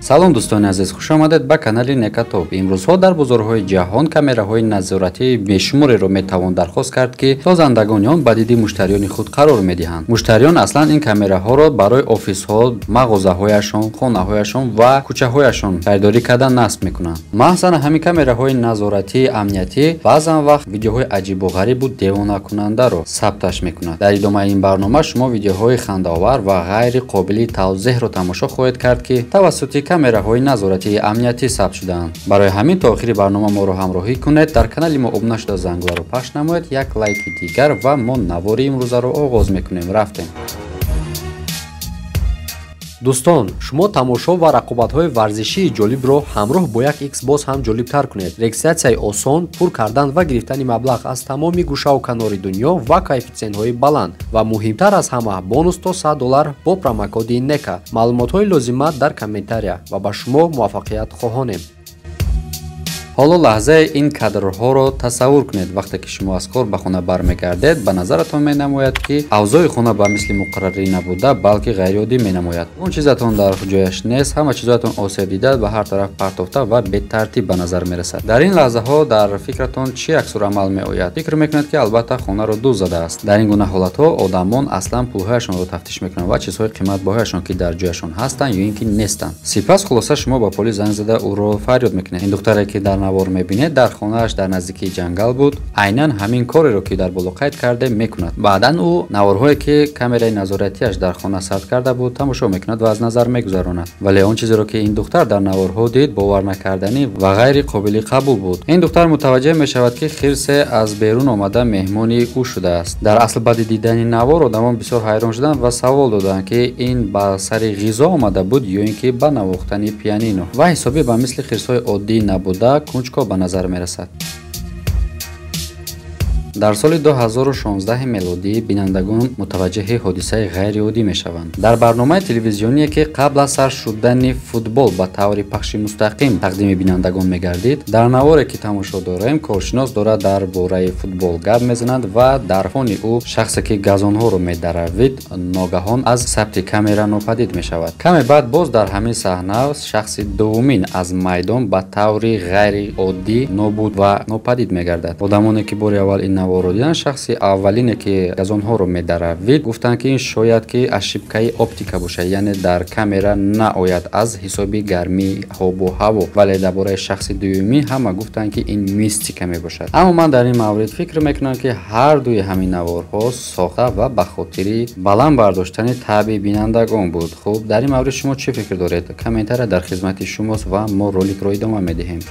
Салом, дӯстони азиз, хуш омадед ба канали Некатоб. Имрӯзҳо дар бозорҳои ҷаҳон камераҳои назоратии бешумореро метавон дархост кард, ки созандагони он ба диди муштариёни худ қарор медиҳанд. Муштариён аслан ин камераҳоро барои офисҳо, мағозаҳояшон, хонаҳояшон ва кӯчаҳояшон харидорӣ карда насб мекунанд. Маҳзан ҳамин камераҳои назоратии амниятӣ баъзан вақт видеоҳои аҷибу ғарибу девонакунандаро сабташ мекунад. Дар идомаи ин барнома шумо видеоҳои хандаовар ва ғайри қобили тавзеҳро тамошо хоҳед кард, ки тавассути камераҳои назоратии амниятӣ сабт шудаанд. Барои ҳамин то охири барнома моро ҳамроҳӣ кунед, дар канали мо обуна шуда, зангуларо пахш намоед, як лайки дигар ва мо навори имрӯзаро оғоз мекунем. Рафтем. Дӯстон, шумо тамошо ва рақобатҳои варзишии ҷолибро ҳамроҳ бо як икс боз ҳам ҷолибтар кунед. Регистратсияи осон, пур кардан ва гирифтани маблағ аз тамоми гӯшаву канори дунё ва коэффитсиентҳои баланд ва муҳимтар аз ҳама бонус то 100 доллар бо промокоди НЕКА. Маълумотҳои лозима дар комментария ва ба шумо муваффақият хоҳонем. Ҳоло лаҳзаи ин кадрҳоро тасаввур кунед. Вақте ки шумо аз кор ба хона бармегардед, ба назаратон менамояд, ки авзои хона ба мисли муқаррарӣ набуда, балки ғайриоддӣ менамояд. Он чизатон дар ҷояш нест, ҳама чизоятон осеб дида, ба ҳар тараф партофта ва бетартиб ба назар мерасад. Дар ин лаҳзаҳо дар фикратон чӣ аксурамал меояд? Фикр мекунед, ки албатта хонаро дузд задааст. Дар ин гуна ҳолатҳо одамон аслан пулҳояшонро тафтиш мекунанд ва чизҳои қиматбаҳояшон, ки дар ҷояшон ҳастанд ё ин ки нестанд. Сипас хулоса шумо ба полис занг зада ӯро фарёд мекунед. Ин духтаре, ки дар навор мебинед, дар хонааш дар наздикии ҷангал буд, айнан ҳамин кореро, ки дар боло қайд карде, мекунад. Баъдан ӯ наворҳое, ки камераи назоратиаш дар хона сабт карда буд, тамошо мекунад ва аз назар мегузаронад. Вале он чизеро, ки ин духтар дар наворҳо дид, боварнакарданӣ ва ғайри қобили қабул буд. Ин духтар мутаваҷҷеҳ мешавад, ки хирсе аз берун омада меҳмони ӯ шудааст. Дар асл баъди дидани навор одамон бисёр ҳайрон шуданд ва савол доданд, ки ин ба сари ғизо омада буд ё ин ки ба навохтани пианино, ва ҳисобӣ ба мисли хирсҳои оддӣ набуда, кунҷков ба назар мерасад. Дар соли 2016 мелодӣ бинандагон мутаваҷҷеҳи ҳодисаи ғайриоддӣ мешаванд. Дар барномаи телевизионие, ки қабл аз сар шудани футбол ба таври пахши мустақим тақдими бинандагон мегардид, дар наворе, ки тамошо дорем, коршинос дорад дар бораи футбол гап мезанад ва дар фони ӯ шахсе, ки газонҳоро медаравид, ногаҳон аз сабти камера нопадид мешавад. Каме баъд боз дар ҳамин саҳна шахси дуввумин аз майдон ба таври ғайриоддӣ нобуд ва нопадид мегардад. Одамоне, ки бори аввал ин наворро дидан, шахси аввалине, ки газонҳоро медаравид, гуфтанд, ки ин шояд ки ошибкаи оптика бошад, яъне дар камера наояд аз ҳисоби гармии обу ҳаво. Вале дар бораи шахси дуюмӣ ҳама гуфтанд, ки ин мистика мебошад. Аммо ман дар ин маврид фикр мекунам, ки ҳар дуи ҳамин наворҳо сохта ва ба хотири баланд бардоштани таъби бинандагон буд. Хуб, дар ин маврид шумо чӣ фикр доред? Комментария дар хизмати шумост ва мо роликро идома медиҳем.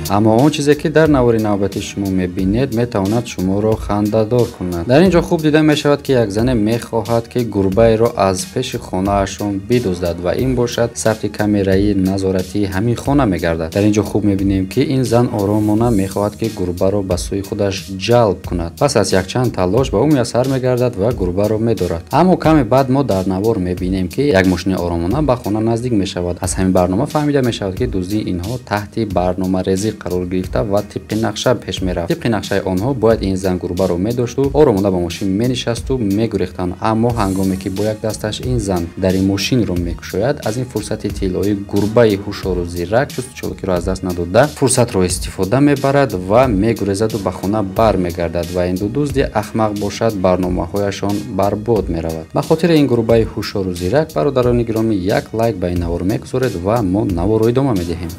Аммо он чизе, ки дар навори навбатӣ шумо мебинед, метавонад шуморо хандадор кунад. Дар ин ҷо хуб дида мешавад, ки як зане мехоҳад, ки гурбаеро аз пеши хонаашон бидуздад ва ин бошад сабти камераи назоратии ҳамин хона мегардад. Дар ин ҷо хуб мебинем, ки ин зан оромона мехоҳад, ки гурбаро ба сӯи худаш ҷалб кунад. Пас аз якчанд талош ба ӯ муяссар мегардад ва гурбаро медорад. Аммо каме баъд мо дар навор мебинем, ки як мошини оромона ба хона наздик мешавад. Аз ҳамин барнома фаҳмида мешавад, ки дуздии инҳо таҳти барномарезӣ қарор гирифта ва тибқи нақша пеш мерафт. Тибқи нақшаи онҳо бояд ин зан гурбаро медошту оромона ба мошин менишасту мегурехтанд. Аммо ҳангоме ки бо як дасташ ин зан дари мошинро мекушояд, аз ин фурсати тиллоӣ гурбаи ҳушёру зирак чусту чолокиро аз даст надода, фурсатро истифода мебарад ва мегурезаду ба хона бармегардад ва ин ду дузди ахмақ бошад, барномаҳояшон барбод меравад. Ба хотири ин гурбаи ҳушёру зирак, бародарони гиромӣ, як лайк ба ин навор мегузоред ва мо наворро идома медиҳем.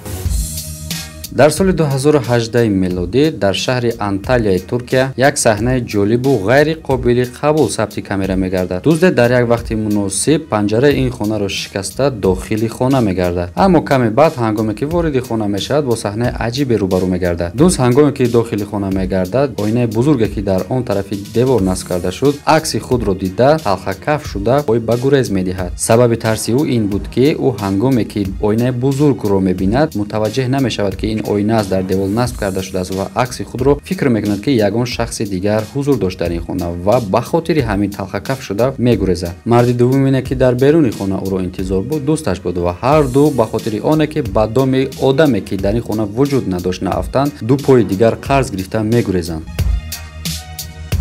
Дар соли 2018 мелодӣ дар шаҳри Анталияи Туркия як саҳнаи ҷолибу ғайри қобили қабул сабти камера мегардад. Дузде дар як вақти муносиб панҷараи ин хонаро шикаста дохили хона мегардад. Аммо каме баъд, ҳангоме ки вориди хона мешавад, бо саҳнаи аҷибе рӯбарӯ мегардад. Дузд ҳангоме ки дохили хона мегардад, оинаи бузурге, ки дар он тарафи девор насб карда шуд, акси худро дида, талхакаф шуда пой ба гурез медиҳад. Сабаби тарси ӯ ин буд, ки ӯ ҳангоме ки оинаи бузургро мебинад, мутаваҷҷеҳ намешавад, ки ин оина аст дар девол насб карда шудааст ва акси худро фикр мекунад, ки ягон шахси дигар ҳузур дошт дар ин хона ва ба хотири ҳамин талхакаф шуда мегурезад. Марди дуввумине, ки дар беруни хона ӯро интизор буд, дӯсташ буд ва ҳар ду ба хотири оне, ки ба доми одаме, ки дар ин хона вуҷуд надошт, наафтанд, ду пои дигар қарз гирифта мегурезанд.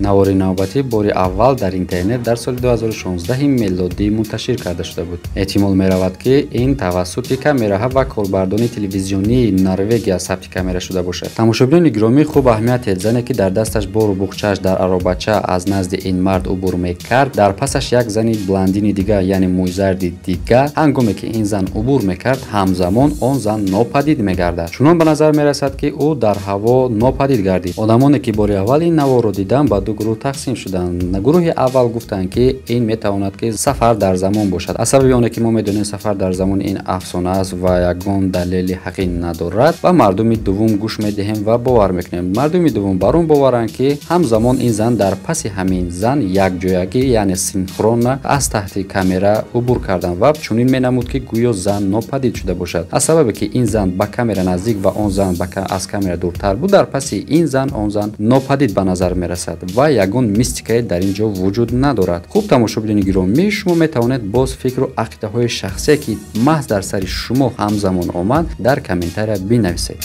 Навори навбатӣ бори аввал дар интернет дар соли 2016 мелодӣ мунташир карда шуда буд. Эҳтимол меравад, ки ин тавассути камераҳо ва корбардони телевизионии Норвегия сабти камера шуда бошад. Тамошобинони гиромӣ, хуб аҳамият диҳед: зане, ки дар дасташ бору буғчааш дар аробача аз назди ин мард убур мекард, дар пасаш як зани блондини дига, яъне мӯйзарди дига. Ҳангоме ки ин зан убур мекард, ҳамзамон он зан нопадид мегардад. Чунон ба назар мерасад, ки ӯ дар ҳаво нопадид гардид. Одамоне, ки бори аввал ин наворро диданд, ба ду гурӯҳ тақсим шуданд. Гурӯҳи аввал гуфтанд, ки ин метавонад, ки сафар дар замон бошад. Аз сабаби оне ки мо медонем, сафар дар замон ин афсона аст ва ягон далели ҳақиқӣ надорад, ва мардуми дуввум гӯш медиҳем ва бовар мекунем. Мардуми дуввум бар он боваранд, ки ҳамзамон ин зан дар паси ҳамин зан якҷоягӣ, яъне синхронно аз таҳти камера убур карданд ва чунин менамуд, ки гӯё зан нопадид шуда бошад. Аз сабабе ки ин зан ба камера наздик ва он зан аз камера дуртар буд, дар паси ин зан он зан нопадид ба назар мерасад ва ягон мистикае дар ин ҷо вуҷуд надорад. Хуб, тамошобинони гиромӣ, шумо метавонед боз фикру ақидаҳои шахсие, ки маҳз дар сари шумо ҳамзамон омад, дар комментария бинависед.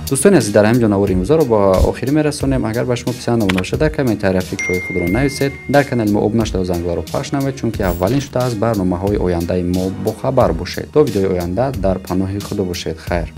Дӯстони азиз, дар ҳамин ҷо навори имрӯзаро ба охирӣ мерасонем. Агар ба шумо писанд омада бошад, дар комментария фикрҳои худро нависед. Дар канали мо обуна шуда, зангларо пахш намоед, чунки аввалин шуда аз барномаҳои ояндаи мо бохабар бошед. То видеои оянда дар паноҳи Худо бошед. Хайр.